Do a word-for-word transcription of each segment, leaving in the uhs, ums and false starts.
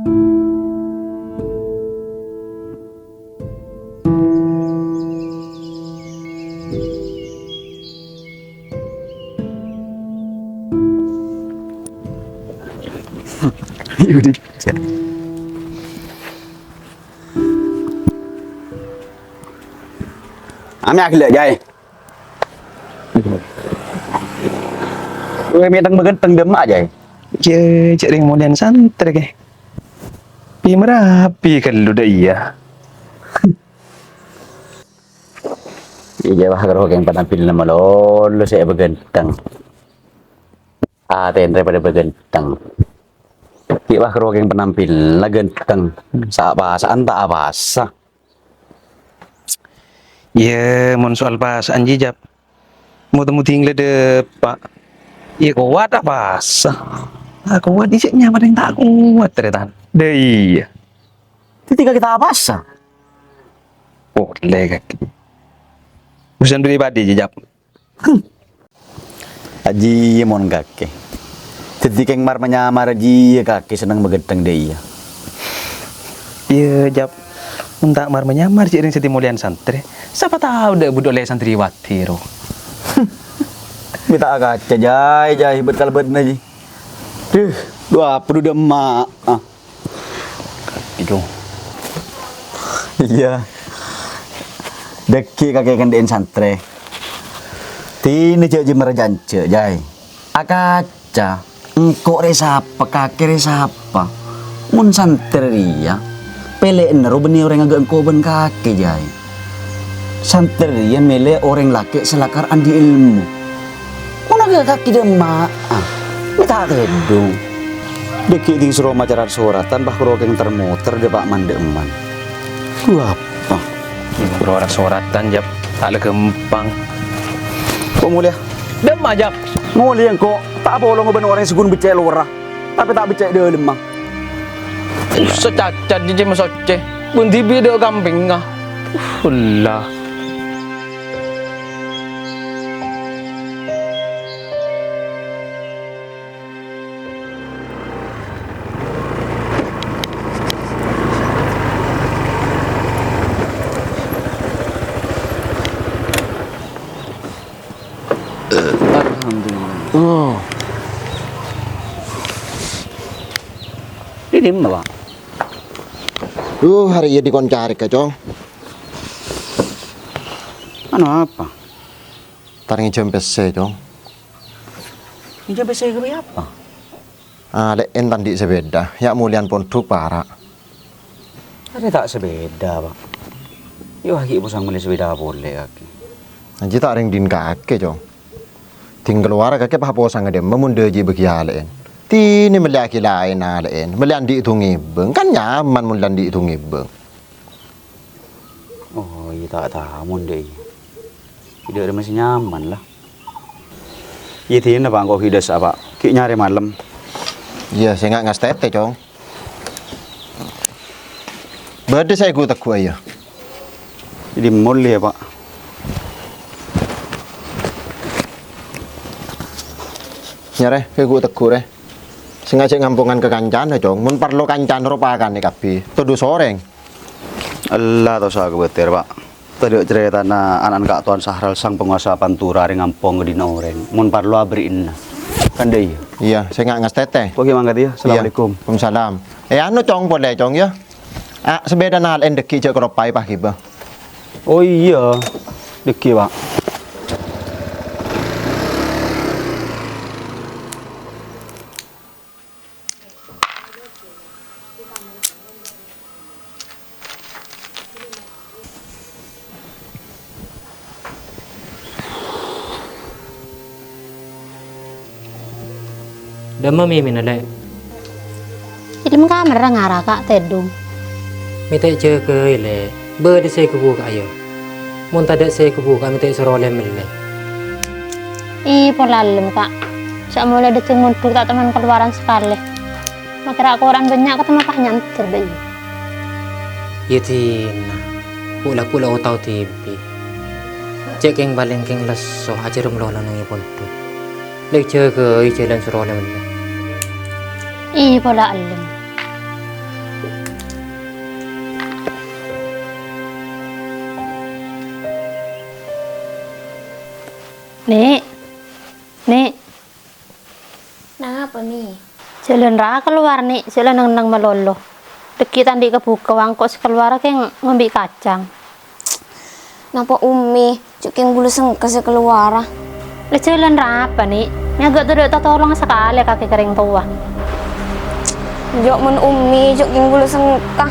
Ame aghellâ', Jay. Kowe mèteng-mèteng dâ' emma', Jay? Jâ, jâ' rèng molèyan santrè, kè. Pi marabi ghâllu dâ' iyâ. Iyâ, wah, karo kèng panampilanna malolo sè èpaghânteng. Atèna rè padâ paghânteng. Ghi' wah karo kèng panampilanna ghânteng. Sa-apasa'an ta' apasa. Iyâ, mon soal pasa'an jiyâ, Jap. Mo-, temmo dingla dâpa'. Iyâ, kowat apasa. Ah, kowat iyâ nyamana ta' kowat, tarètan. Dâ' iyâ. Dhâddhi kakè ta' apasa. Polè kakè. Urusan pribadi jiyâ, Jap. Ajiyâ mon kakè. Dhâddhi kèng mar-manyamar ajiyâ kakè senneng maghânteng dâ' iyâ. Iyâ, Jap. Mon ta' mar-manyamar jâ' rèng sè molèyan santrè. Sapa tao dâ' budhâ ollè santriwati, ro. Mè' ta' akaca, Jay, Jay, bât-kalbâtna, Jay. Duh, dhu apa dhu dâ' emma'. Ah. Itu. Iyâ. Dâgghi' kakè kandhi'in santrè. Dinah jâ' jemar jânjhâ, Jay. Akaca, engko' rè sapa, kakè rè sapa? Mon santrè rèya, pèlèna ro bânnè orèng aghâ' engko' bân kakè, Jay. Santrè rèya mèlè orèng lakè' sè lakar andi' èlmo. Mon aghâ' kakè dâ' emma'a, mè' ta' tèdung. Dâgghi' dhing soro maca rat-soratan, bâ' karo kèng ter-moter dâpa' man-dâ' emman. Ghu apa? Buru rat-soratan, Jap. Ta' la ghâmpang. Ko' molèya? Dâ' emma', Jap. Molèya engko'. Ta' apolong bân orèng sè ghun beccè' lowara, tapè ta' beccè' dâlemma. Sacaca jiyâ masoccè. Bun dhibi' dâ' kampèngnga. Ulla. Alhamdulillah. Oh. Ini dimma, Pak? Uh, hari ini kon cari ke, Cong. Anu apa? Tar ngènjhâm pèssè, Cong. Ngènjhâm pèssè ghâbây apa? Alè'en ta' andi' sapèda, yâ' molèyan pondhuk para'. Arè ta' sapèda, Pak. Yâ, wah, ghi' posang mellè sapèda polè, kakè. Ajiyâ ta' rèng dhin kakè, Cong. Dhing kalowar kakè pas posang dâ' emma mon dâjâ bâgi alè'en. Dinah mellèyaghi laèn alè'en, mellè andi' dhung èbâng. Kan nyaman mon la andi' dhung èbâng. Oh, iyâ, ta' tao mon dâ' iyâ. Dâ' remma sè nyaman, la. Iyâ, dinah, Pak, engko' ghi' dâssa', Pak. Ghi' nyarè malem. Iyâ, sènga' ngastètè, Cong. Bâdâ sè èghu-tegghuwâ, iyâ. Jadi molè, yâ, Pak. Nyarè, èghu-tegghu, rè. Sènga' jhâ' ngampongan ka kancana, Cong. Mon parlo kancana ro pakanè kabbhi. Todus orèng. Ella, ta' osa kabâtèr, Pak. Tadâ' carètana ana'na Ka' Towan Sahral, sang pangobâsa Pantura, rè ngampong ka dhinna' orèng. Mon parlo aberri'na. Kan dâ' iyâ? Iyâ, sènga' ngastètè. Oke, mangkat, yâ. Iyâ. Assalamualaikum. Waalaikumsalam. Eh, anu, Cong, polè, Cong, yâ. Ah, sapèdana alè'en dâggi' jhâ' kaloppaè, pas ghibâ. Oh, iyâ. Dâggi', Pak. Dâ' emma mèmèna, Lè'? È dâlem kamarra ngara, Ka', tèdung. Mè' ta' èjâgâi, Lè'. Bâdâ sè èkabukka'a, yâ. Mon tadâ' sè èkabukka'a, mè' ta' èsoro ollè mellè. Iyâ, pola lem, Ka'. Sè' molè dâjeng mondhuk ta' toman kalowaran sakalè. Makè ra'-kora'an bânnya' kotèmma pas nyander, dâ' iyâ. Yâ, dinah. Pu'-la-pu' la otao dhibi'. Cè' kèng palèng kèng lesso ajhârem lolo neng è pondhuk. Lè' jâgâi jhâlân soro ollè mellè. Iyâ, pola lem. Ni', Ni'. Napa, Mi? Jhâlân ra kalowar, Ni', jhâ' la neng-enneng malolo. Dhâggi' ta' andi' kabhuka, engko' sè kalowara kèng ngambhi' kacang. Napa Ummi? Jhâ' kèng bulâ sengka sè kalowara. La jhâlân ra apa, Ni'? Nyaga tadâ' tatolong sakalè ka kakè rèng towa. Jhâ' mon Ummi, jhâ' kèng bulâ sengka.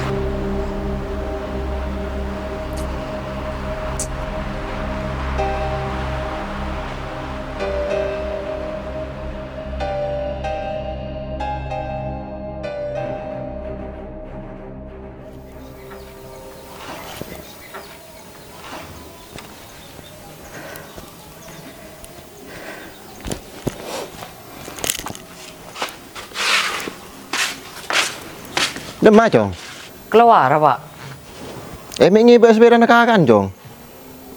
Dimma, Cong? Kalowara, Pa'. Eh, mè' ngèbâ sapèdana kakan, Cong.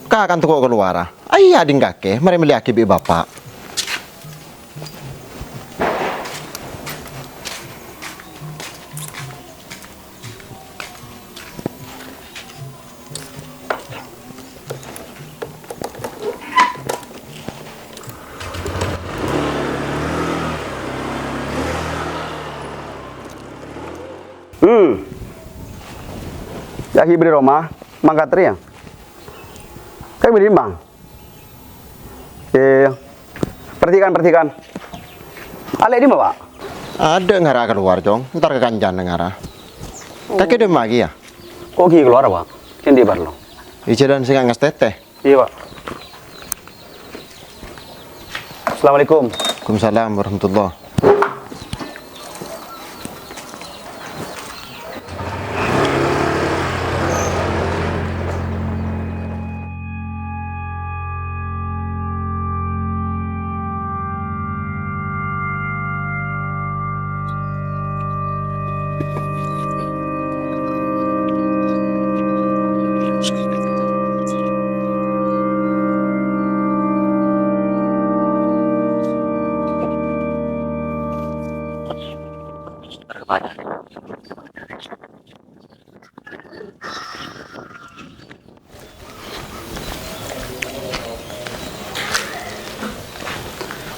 Kakan tako' kalowara. Ayo, ading kakè, marè mellèyaghi bi' Bapa'. Hmm. Yâ, ghi' bâdâ è roma, mangkat rèya. Kan bâdâ, Bang? Eh, perhatikan, perhatikan. Alè' dimma, Pa'? Adâ' ngara kalowar, Cong. Entar ka kancana ngara. Kakè dimma ghi' yâ? Ko' ghi' kalowar, Pa'. Sè andi' parlo? È jhâlân sè nga' ngastètè. Iyâ, Pa'. Assalamualaikum. Waalaikumsalam warahmatullah.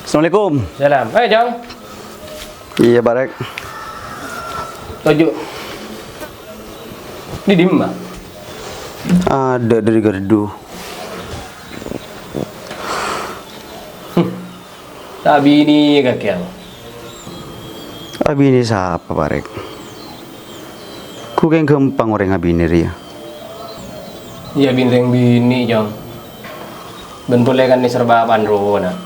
Assalamualaikum. Salam. Eh, Jang. Iyâ, Barek. Toju'. Dâri dimma? Adâ' dâri ghârdhu. Hmm. Ta' abinè kakè, Ang? Abinè sapa, Barek? Ghu kèng ghâmpang orèng abinè rèya. Iyâ, abinè rèng binè', Cong. Bân polè kan nèser bapa'an rowa, na'.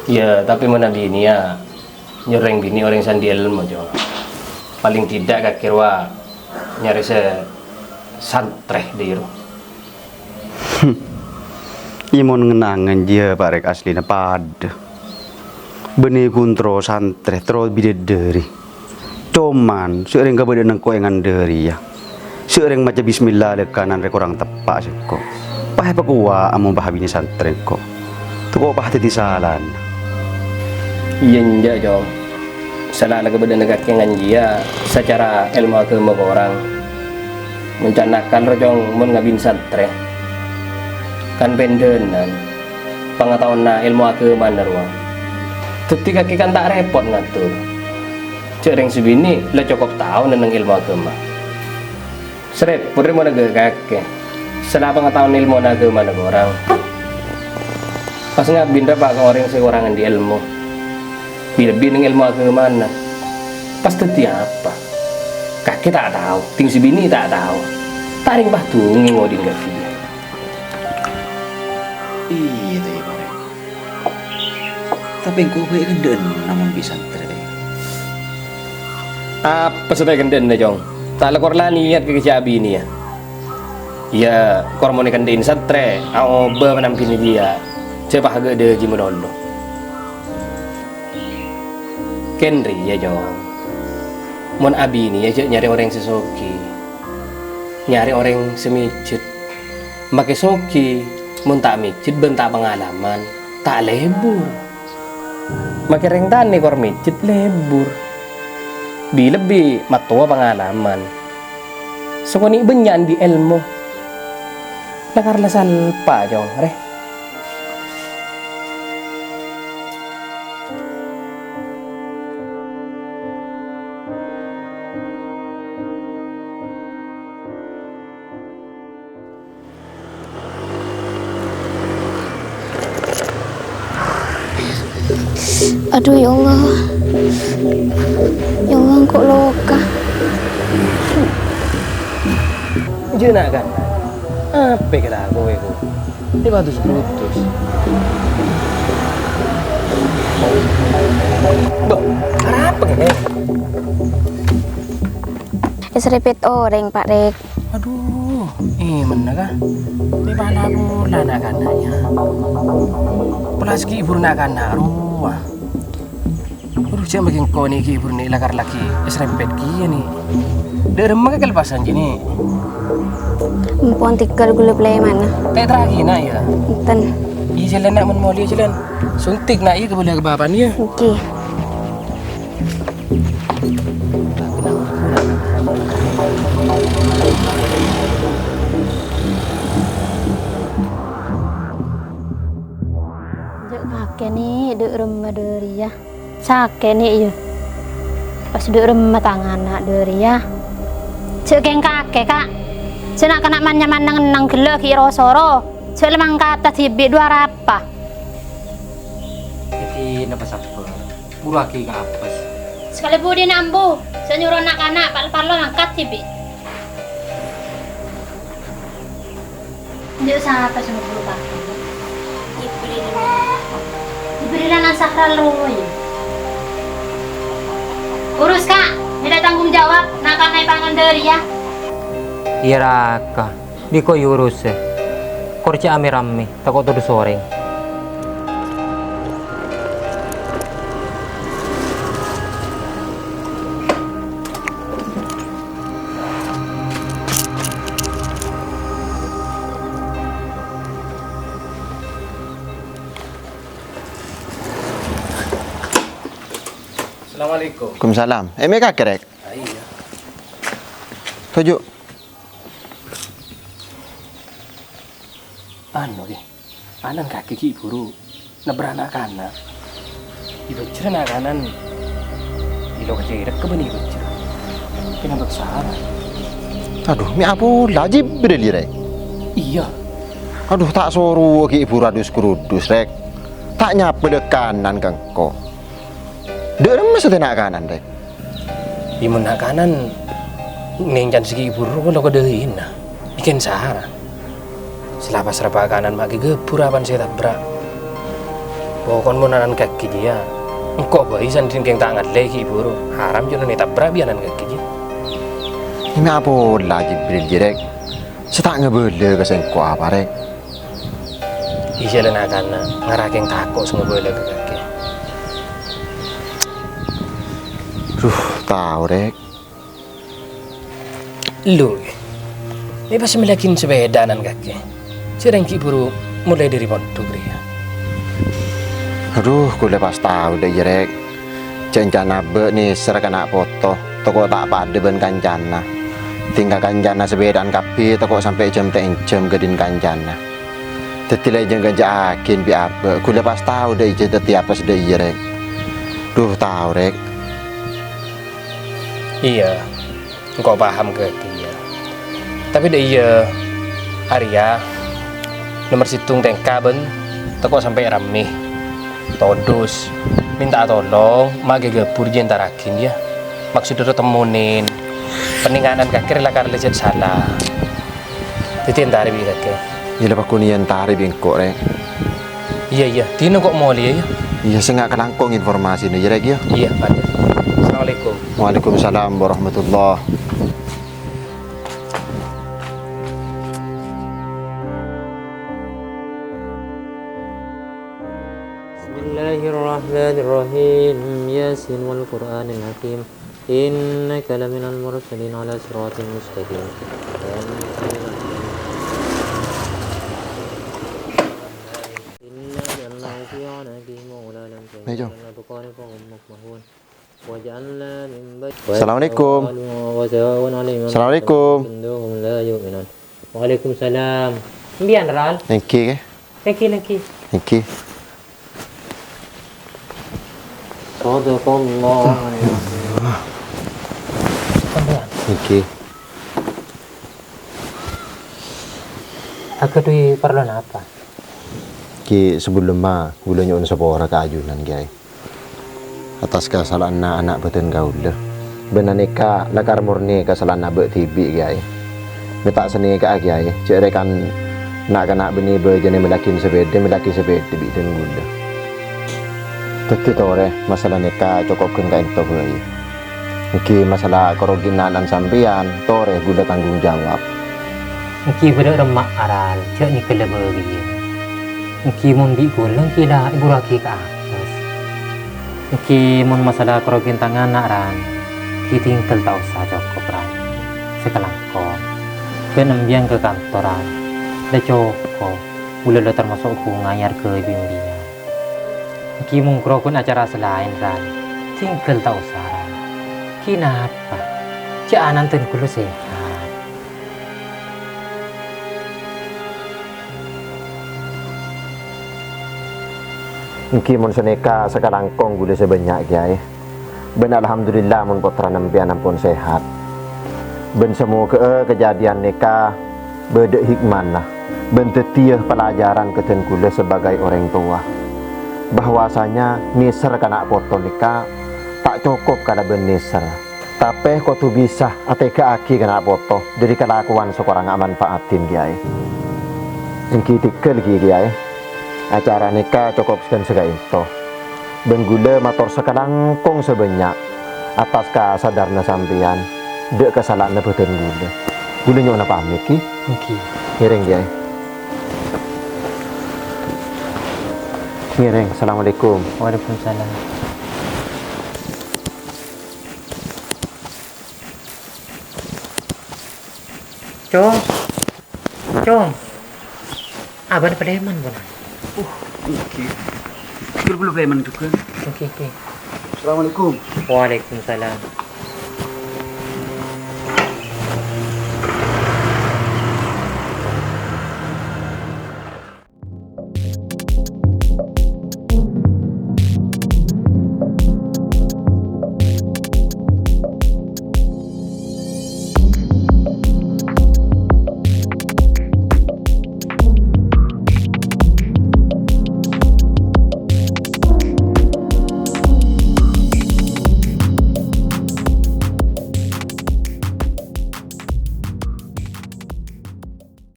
Iyâ, tapè mon abinè, yâ, nyarè rèng binè' orèng sè andi' èlmo, Cong. Palèng tidak kakè rowa nyarè sè santrè dâri ro. Iyâ, mon ngen-angen jiyâ, Barek, asllina padâ. Bânnè ghun terro santrè, terro bidadari. Coman, sè orèng kabâdâ'ân engko' è ngandhâ rèya. Sè orèng maca bismillah lèkanan rè korang teppa' sèngko'. Pas èpakowa' amompa abinè santrè engko'. Tako' pas dhâddhi salana. Iyâ, enjâ', Cong. Sala la kabâdâ'ânna kakè nganjiyâ sacara èlmo aghâma korang. Mon ca'na akal, ro, Cong, mon ngabin santrè. Kan pendhânan, pangataowanna èlmo aghâmana rowa. Dhâddhi kakè kan ta' rèpot ngator. Jhâ' rèng sè binè' la cokop tao nenneng èlmo aghâma. Sè rèpot rè mon aghâ' kakè. Sala pangataowan èlmona aghâmana korang. Pas ngabin ra, Pa', ka orèng sè korang andi' èlmo. Bi-, lebbi neng èlmo aghâmana. Pas dhâddhi apa? Kakè ta' tao, dhing sè binè' ta' tao. Ta' rèng padhungè ngodhi'na kakè. Iyâ, ta' iyâ, Pak. Tapè engko' bhâi kandhâ'ânna mon bi' santrè. Apa sè ta' èkandhâ'ânna, Cong? Ta' la kor la niyat ka kèjhâ' abinèya. Iyâ, kor mon èkandhâ'in santrè, aobâ manabi binè jiyâ. Jhâ' paghâ' dhâji malolo. Kèng rèya, Cong. Mon abinèya jhâ' nyarè orèng sè soghi. Nyarè orèng sè mèjhât. Makè soghi, mon ta' mèjhât bân ta' pangalaman, ta' lebur. Makè rèng tanè kor mèjhât lebur. Bi-, lebbi mattowa pangalaman. Sakonè' bânnya' andi' èlmo. Lakar la salpa', Cong, rè. Aduh, ya Allah. Ya Allah, engko' loka. Jâ' na', kan? Apa kèra kowe, ko? Ini batus-batus. Bo, arapa kènè? Èserempet orèng, Pak Rek. Aduh, eh, mennang, kah? Ini mana pula na'-kana' ya? Pelas ki buru na'-kana' rowa. Aduh, jâ' makin koni ki buru ni lakar lagi èserempet kèya ni. Dâ' remma ka kelepasan jini. Empon tikel gula play mana? Tè' teragi na' ya? Enten. Iyâ, jhâlân na' mon molè jhâlân. Suntik na' ya ka bâlâ ka bapa'na ya. Oke. Jâ' kakè ni dâ' remma dâri ya. Sakè' ni ya. Pas dâ' remma tangana dâri ya. Jâ' kèng kakè, Ka'. Jâ' na'-kana' man-nyaman neng-enneng ghellâ' ghi' ro-soro. Jâ' la mangkata dhibi' dhu arapa. Iki napa sabbhâr? Buru aghi' ka apes. Sakalè budina ambu, sè nyoro na'-kana' pal-parlo mangkat dhibi'. Jâ' sapa sè ngobrol, Pak? Jibril. Jibril anak sakral rowa, ya? Urus, Ka'. Mèla tanggung jawab, na'-kana' èpangan dâri, ya. Iyâ, Raka. Diko yurus, eh. Kor cè' ame-ramme, tako' todus oreng. Assalamualaikum. Waalaikumsalam. Eh, me' kakè, Rek? Ah, iyâ. Toju'. Anu, Ki. Anan kakè ghi' buru nebbhâr na'-kana'. Èbhâjjhrâ na'-kana' èlo kacèrèk ka bânnè èbhâjjhrâ. Kèng nabâk sara. Adhu, me' apola Jibril, yâ, Rek? Iyâ. Adhu, ta' soro ghi' buru adus-grudus, Rek. Ta' nyabâ lèkanan ka engko'. Dâ' remma satèya na'-kana', Rek? Iyâ, mon na'-kana' nèng can sè ghi' buru lo kadâina, èkèn sara. Sè la pas-rapa kana' ma' ghi' ghâbur apan sè ètabbhârâ. Pokon mon anan kakè jiyâ, engko' bhâi sandhin kèng ta' ngallè ghi' buru, haram jhâ' non ètabbhârâ bi' anan kakè jiyâ. Iyâ, me' apola Jibril jiyâ, Rek? Sè ta' ngabâlâ ka sèngko' apa, Rek? Iyâ, la na'-kana' ngara kèng tako' sè ngabâlâ ka kakè. Duh, tao, Rek. Lu, me' pas mellèaghin sepèda anan kakè. Sèrèng ghi' buru molaè dâri pondhuk rèya. Adhu, kaulâ pas tao dâ' iyâ, Rek. Jhâ' can abâ' nèser ka na' poto, tako' ta' padâ bân kancana. Tingka kancana sepèdaan kabbhi tako' sampè' jhâm ta' ènjhâm ghâdhin kancana. Dhâddhi la èjhâ'-ghâjhâ'âghin bi' abâ', kaulâ pas tao dâ' iyâ dhâddhi apes dâ' iyâ, Rek. Duh, tao, Rek. Iyâ, engko' paham kakè, iyâ. Tapè dâ' iyâ, arèya nomer sèttong tèngka bân tako' sampè' rammè. Todus, mènta'a tolong, ma' ghi' ghâbur jiyâ èntarraghin, yâ. Maksodda rowa temmonèn. Panènganan kakè la karè jhât sala. Dhâddhi èntarè bi' kakè. Iyâ, la paghun iyâ èntarè bi' engko', Rek. Iyâ, iyâ. Dinah engko' molèya, yâ. Iyâ, sènga' kalangkong informasina, yâ, Rek, yâ. Iyâ, padâ. Assalamualaikum. Waalaikumsalam warahmatullah. Bismillahirrahmanirrahim. Yasin wal Qur'anil Hakim. Innaka laminal mursalin ala siratin mustaqim. Inna ja'alnahu fi a'naqihim aghlalan fa hiya fil azqani fa hum muqmahun. Wa ja'alna min ba'di Assalamualaikum. Wa sawa'un alaihim Assalamualaikum. Anzartahum am lam tunzirhum la yu'minun. Waalaikumsalam. Mbiyan, Ral? Èngghi, Kè. Èngghi, èngghi. Èngghi. Sadaqallah. Èngghi. Aghâdhuwi parlo napa? Kè, sabellunna, kaulâ nyo'on sapora ka ajunan, Kè. Attas kasala'anna ana' bâdân kaulâ. Bân anèka lakar mornè kasala'anna abâ' dhibi', Kèyaè. Mè' ta' sanèka'a, Kèyaè, jhâ' rè kan na'-kana' bânnè bâjâna mellèaghi sapèda, mellèaghi sapèda bi' dhân kaulâ. Dhâddhi torè, masalah nèka cokop ghân ka'ènto bhâi. Èngghi masalah karogi'na ana'na sampèyan, torè kaulâ tanggung jawab. Èngghi bâdâ remma'a, Ran, jhâ' nyèghellâ bâgiyâ. Èngghi mon bi' kaulâ èngghi la èburrâghi ka attas. Èngghi mon masalah karogi'na tang ana', Ran, èngghi tinggal ta' osa cokop, Ran. Sakalangkong. Ghân embiyan ka kantor, Ran. La cokop. Kaulâ la tamaso' bhunga èarghâi bi' embiyan. Èngghi mon karogi'na acara sè laèn, Ran. Tinggal ta' osa, Ran. Èngghi napa? Jhâ' ana'na dhân kaulâ sehat. Èngghi mon sanèka sakalangkong kaulâ sè bânnya', Kèyaè. Bân alhamdulillah mon pottrana empèyan ampon sehat. Bân samoghâ'â kadhâddhiyân nèka bâdâ hikmana, bân dhâddhiyâ pelajaran ka dhân kaulâ sabâgâi orèng towa, bahwasanya nèser ka na' poto nèka ta' cokop kalabân nèser. Tapè kodhu bisa atèghâ'âghi ka na' poto dhâri kalakowan sè korang amanfa'adhi, Kèyaè. Èngghi tinggal ghi, Kèyaè. Acara nèka cokop ghân sè ka'ènto. Bân kaulâ mator sakalangkong sè bânnya' attas kasadarranna sampèyan, dâ' kasala'anna bâdân kaulâ. Kaulâ nyo'ona pamèt, ghi. Èngghi. Ngèrèng, Kèyaè. Ngèrèng. Assalamualaikum. Waalaikumsalam. Cong. Cong. Abâ'na palèman, Bun. Uh, èngghi. Kaulâ palèman jhughân. Èngghi, èngghi. Assalamualaikum. Waalaikumsalam.